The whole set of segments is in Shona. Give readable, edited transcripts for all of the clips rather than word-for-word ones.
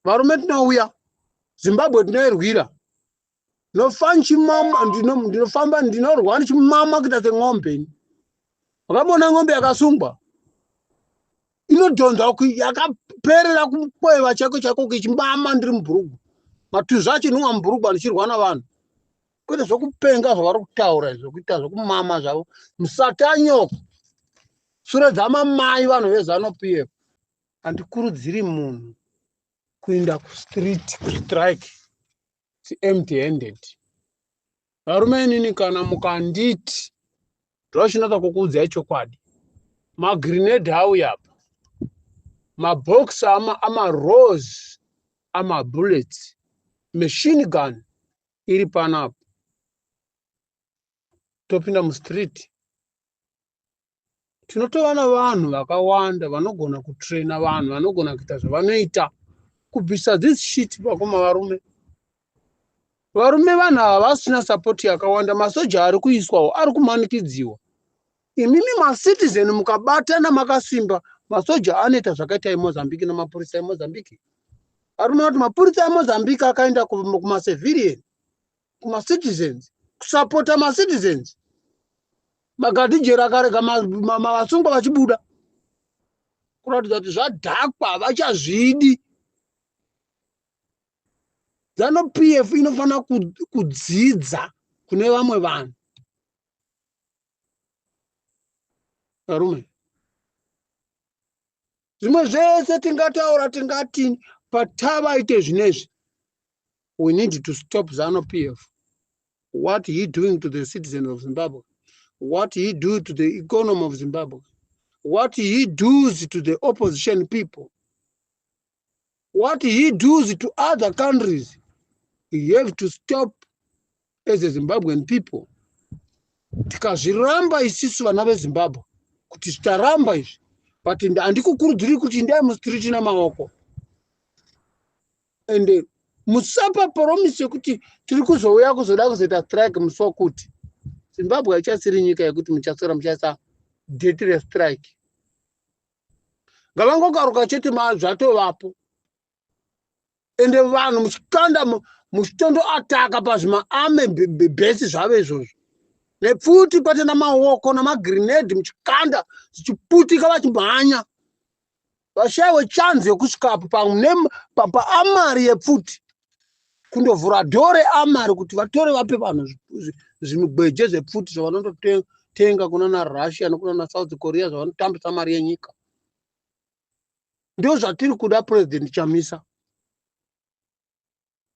Varume, tinouya. Zimbabwe tinoirwira. Ndinofa ndichimama, ndinofamba, ndinorwa ndichimama kuita semombe. Wakamboona ng'ombe yakasungwa inodhonza yakaperera kukweva chaiko chaiko ichimama? Ndiri mubhurugwa, matuzvi acho inonwa mubhurugwa, ndichirwa navanhu, kwete zvokupenga zvavari kutaura izvo, kuita zvokumama zvavo. Musatanyoko, sure dzamamai, vanhu veZANU PF. Handikurudziri munhu kuenda kustreet kustrike empty handed. Varume, inini kana mukanditi ndochinatsa kukuudzai chokwadi, magrenade auya apa, mabhokisi amarose, amabullets, machine gun iri panapa, topinda mustreet. Tinotova navanhu vakawanda vanogona kutraina vanhu, vanogona kuita zvavanoita kubvisa this shit. Vakoma, varume, varume, vanhu ava vasina support yakawanda. Masoja ari kuiswawo ari kumanikidziwa. Imimi macitizen mukabatana makasimba, masoja anoita zvakaita eMozambique namapurisa eMozambique. Arikuona kuti mapurisa eMozambique akaenda kumacivilian, kumacitizens, kusapota macitizens. Magadhijeri akarega vasungwa vachibuda, kuratidza kuti zvadhakwa, havachazvidi. ZANU PF inofanira kudzidza kune vamwe vanhu. Varume, zvimwe zvese tingataura, tingatini, patavaite zvinezvi, we need to stop ZANU PF, what he doing to the citizens of Zimbabwe, what he do to the economy of Zimbabwe, what he does to the opposition people, what he does to other countries. You have to stop as a Zimbabwean people. Tikazviramba isisu vana veZimbabwe kuti taramba izvi, but handikukurudziri kuti ndai mustreet namaoko, and musapa promise yekuti tiri kuzouya kuzoda kuzoita strike musi wakuti. Zimbabwe haichasiri nyika yekuti muchaswera muchaisa date restrike. Ngavangokaruka chete, zvatovapo. Ende vanhu muchikanda, muchitondoataka pazvimaarmy base zvavo izvozvo nepfuti, kwete namaoko, namagrenade, muchikanda zvichiputika, vachimhanya, vashayiwe chanzi yekusvikapo paarmoury yepfuti, kundovhura door rearmoury kuti vatore vape vanhu zvimigweje zvepfuti zvavanondotenga kuna naRussia nekuna naSouth Korea, zvavanotambisa mari yenyika. Ndo zvatiri kuda, President Chamisa,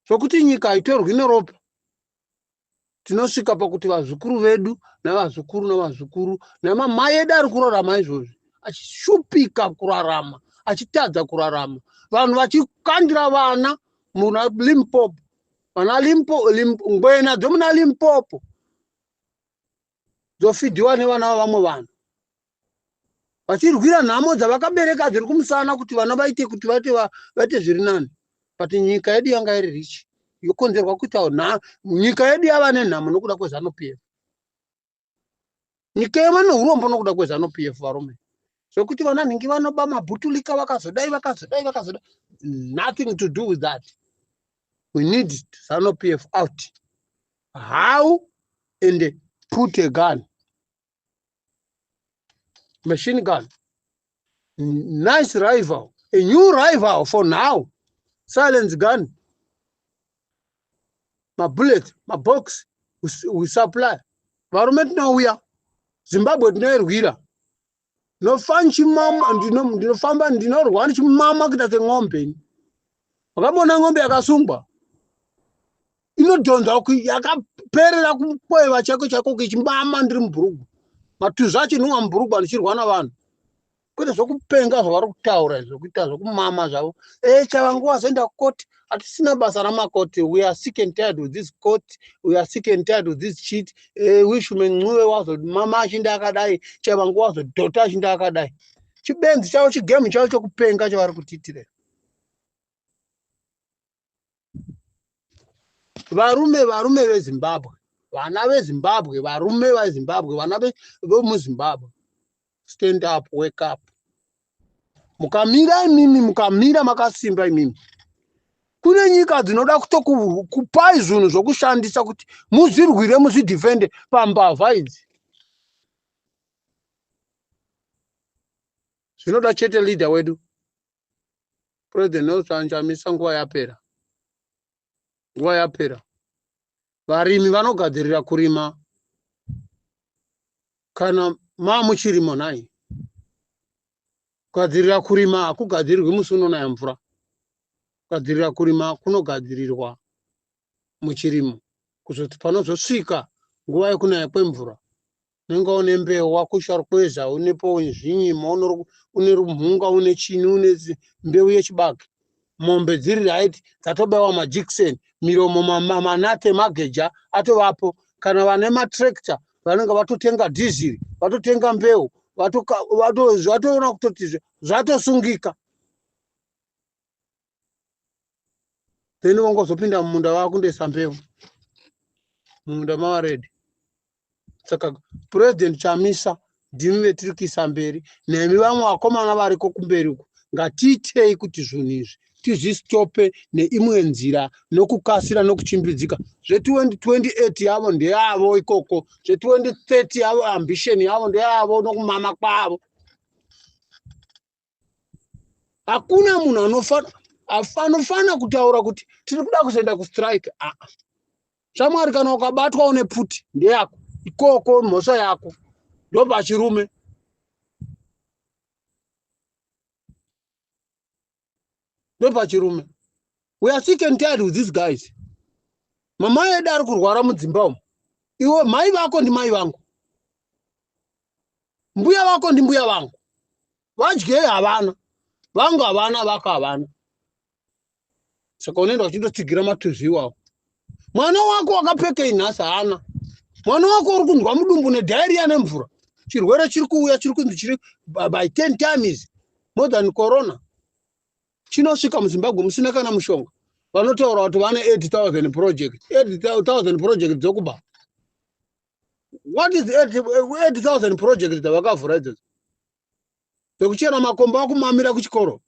zvokuti nyika haitorwi neropa. Tinosvika pakuti vazukuru vedu navazukuru navazukuru namamai edu ari kurarama izvozvi achishupika kurarama, achitadza kurarama, vanhu vachikandira vana muna Limpopo, vana ngwena dzomuna Limpopo dzofidhiwa nevana vavamwe vanhu, vachirwira nhamo dzavakabereka dziri kumusana kuti vana vaite kuti vaite zviri nani. But nyika yedu yanga iri rich, yokonzerwa kuita nyika yedu yava nenhamo nokuda kweZANU PF. Nyika yava neurombo nokuda kweZANU PF. Varume, zvokuti vana nhingi vanoba mabhutulika, vakazodai, vakazodai, vakazodai, nothing to do with that. We need ZANU PF out. How? And put a gun, machine gun, nice rival, a new rival for now, silence gun, mabullet, mabox, we supply. Varume, tinouya. Zimbabwe tinoirwira. Ndinofa ndichimama, ndinofamba, ndinorwa ndichimama kuita semombe. Wakamboona ng'ombe yakasungwa inodhonza yakaperera kukweva chaiko chaiko ichimama? Ndiri mubhurugwa, matuzvi acho inonwa mubhurugwa, ndichirwa navanhu, kwete zvokupenga zvavari kutaura izvo, kuita zvokumama zvavo. E Chavangu wazoenda kukoti, hatisina basa ramakoti. We are sick and tired with this court. We are sick and tired with this cheat. E, Welshman Ncube wazomama achinda akadai, Chavangu wazodhota achinda akadai. Chibenzi chavo, chigame chavo chokupenga chavari kutiitira. Varume, varume veZimbabwe, vana veZimbabwe, varume veZimbabwe, vana vemuZimbabwe, stand up, wake up. Mukamira imimi, mukamira makasimba imimi. Kune nyika dzinoda kutokupai zvinhu zvokushandisa kuti muzvirwire, muzvidhifende pambavha idzi. Zvinoda chete leader wedu President Nelson Chamisa. Nguva yapera, nguva yapera. Varimi vanogadzirira kurima kana mamuchirimo. Nhai, kugadzirira kurima hakugadzirirwi musi unonaya mvura. Kugadzirira kurima kunogadzirirwa muchirimo, kuzoti panozosvika nguva yekunaya kwemvura unenge une mbeu, wakusha rukweza, unepo zvinyimo, une rumhunga, une chini, une mbeu yechibage, mombe dziri right, dzatobaiwa majikiseni, miromo, manate, mageja atovapo. Kana vane matrekta vanenge vatotenga dhiziri, vatotenga mbeu, vatoona kutoti zvatosungika. Then vangozopinda mumunda, vakundoisa mbeu mumunda, mava ready. Saka President Chamisa, ndimi vetiri kuisa mberi, nemi vamwe vakomana variko kumberi uku. Ngatiitei kuti zvinhu izvi tizvistope neimwe nzira, nokukasira, nokuchimbidzika. Zve2028 yavo ndeyavo ikoko, zve2030 yavo, ambition yavo ndeyavo nokumama kwavo. Hakuna munhu anofana kutaura kuti tiri kuda kuzoenda kustrike. Aa, shamwari, kana ukabatwa une pfuti, ndeyako ikoko, mhosva yako. Ndopachirume, ndopachirume. We are sick and tired with these guys. Mamai edu ari kurwara mudzimba umu. Iwe, mai vako ndimai vangu, mbuya vako ndimbuya vangu. Vadyei? Havana vangu, havana vako, havana. Saka unoenda uchindotsigira matuzvi iwawo. Mwana wako wakapfekei nhasi? Haana. Mwana wako uri kunzwa mudumbu nediarrhoea nemvura. Chirwere chiri kuuya chiri kunzi chiri by 10 times more than corona. Chinosvika muZimbabwe musina kana mushonga. Vanotaura kuti vane 8000 project, 8000 project dzokuba. What is 8000 project dzavakavhura idzodzo? Dzekuchera makomba okumamira kuchikoro,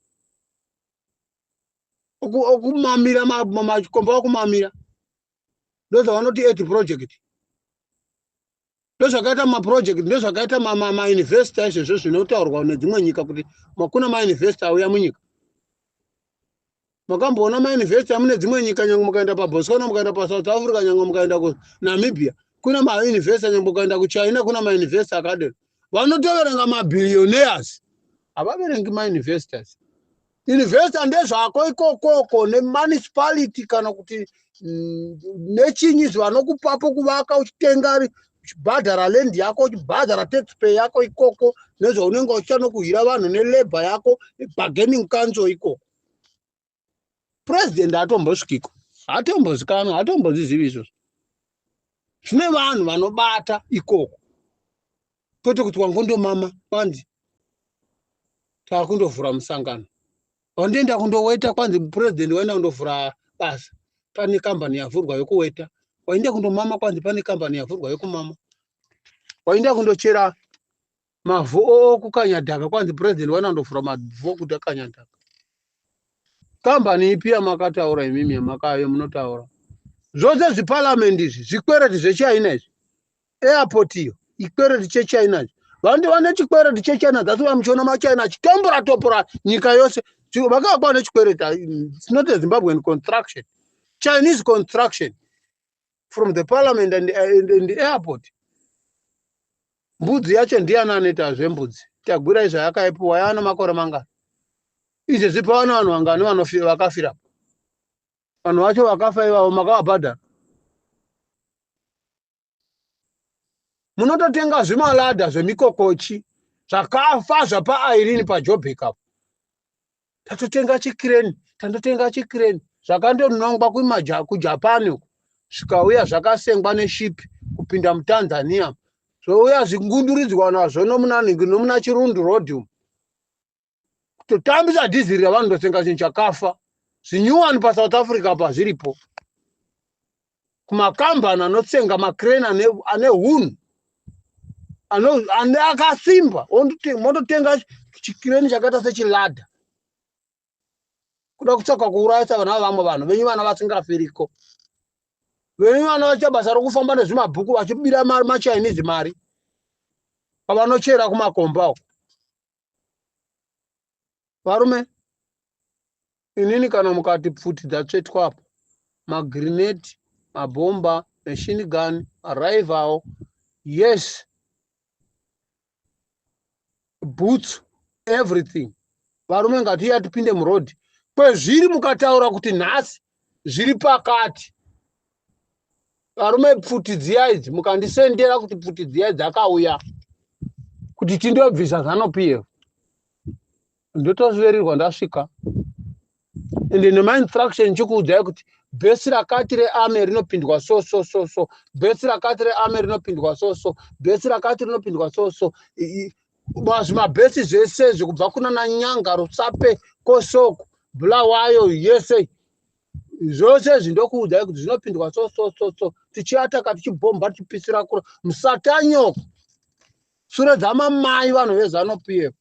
okumamira makomba okumamira, ndozvavanoti 8 project. Ndozvakaita maproject, ndozvakaita mainvestor. Izvezvo zvinotaurwa nedzimwe nyika kuti makuna mainvestor auya munyika. Makamboona mainvestor mune dzimwe nyika? Nyange mukaenda paBotswana, mukaenda paSouth Africa, nyange mukaenda kuNamibia, kuna mainvestor. Nyange mukaenda kuChina, kuna mainvestor akadero. Vanotoverenga mabillionaires, havaverengi mainvestors. Investor ndezvako ikokoko nemunicipality kana kuti nechinyi vanokupapo kuvaka, uchitenga, uchibhadhara land yako, uchibhadhara taxpay yako ikoko, nezvaunenge uchiita nokuhira vanhu, nelabour yako, nebargaining council ikoko. President hatombosvikiko, hatombozikanwa, hatombozvizivi izvozvo. Zvine vanhu vanobata ikoko, kwete kuti wangondomama kwanzi taakundovhura musangano, wandoenda kundoweta, kwanzi president waenda kundovhura basa, pane kambani yavhurwa yokuweta. Waenda kundomama, kwanzi pane kambani yavhurwa yokumama. Waenda kundochera mavhu okukanya dhaka, kwanzi president waenda kundovhura mavhu okuti akanya dhaka. Kambani ipi yamakataura imimi, yamakayo munotaura? Zvose zviparliament izvi zvikwereti zveChina izvi. Airport iyo ikwereti cheChina izvi. Vanhu vane chikwereti cheChina. That's why muchiona maChina achitombora topora nyika yose. Vakavakwa nechikwereti. It's not a Zimbabwean construction, Chinese construction, from the parliament and the airport. Mbudzi yacho ndiani anoita zvembudzi? Tagwirai zvayakaipiwa yaana makore mangani izvezvi? Pawana vanhu vangani vakafirapo? Vanhu vacho vakafa ivavo makavabhadhara? Munototenga zvimaladha zvemikokochi zvakafa zvapaIrene paJobek apo. Tatotenga chicrane, tandotenga chicrane zvakandonongwa kuJapan uko, zvikauya zvakasengwa neshipi kupinda muTanzania, zvouya zvingunduridzwa nazvo nomunanhingi nomuna Chirundu Road umu, kutotambisa dhiziri ravanondotenga chinhu chakafa. Zvinyuwani paSouth Africa pa zviripo kumakambani anotsenga macrane ane hunhu, ane akasimba. Mondotenga chicrane chakaita sechiladha. Kuda kutsvaka kuurayisa vana vavamwe vanhu venyu, vana vasingafiriko venyu, vana vachiita basa rokufamba nezvimabhuku vachibira maChinese mari pavanochera kumakomba uko. Varume, inini kana mukati pfuti dzatsvetwa apo, magrenade, mabhomba, machine gun, marifle, yes, boots, everything, varume, ngatiya tipinde muroad. Kwezviri mukataura kuti nhasi zviri pakati, varume, pfuti dziya idzi mukandisendera kuti pfuti dziya dzakauya kuti tindobvisa ZANU PF, ndotosverirwa ndasvika. Ende nemainstruction chikuudzai kuti base rakati rearmy rinopindwa so so so so, base rakati rearmy rinopindwa so so, base rakati rinopindwa so so, zvimabase zvese zvekubva kuna nanyanga, Rusape, Kosoko, Bulawayo, yese zvose izvi ndokuudzai kuti zvinopindwa so so so so, tichiataka, tichibhomba, tichipisira kura musatanyoko sure dzamamai vanhu veZANU PF.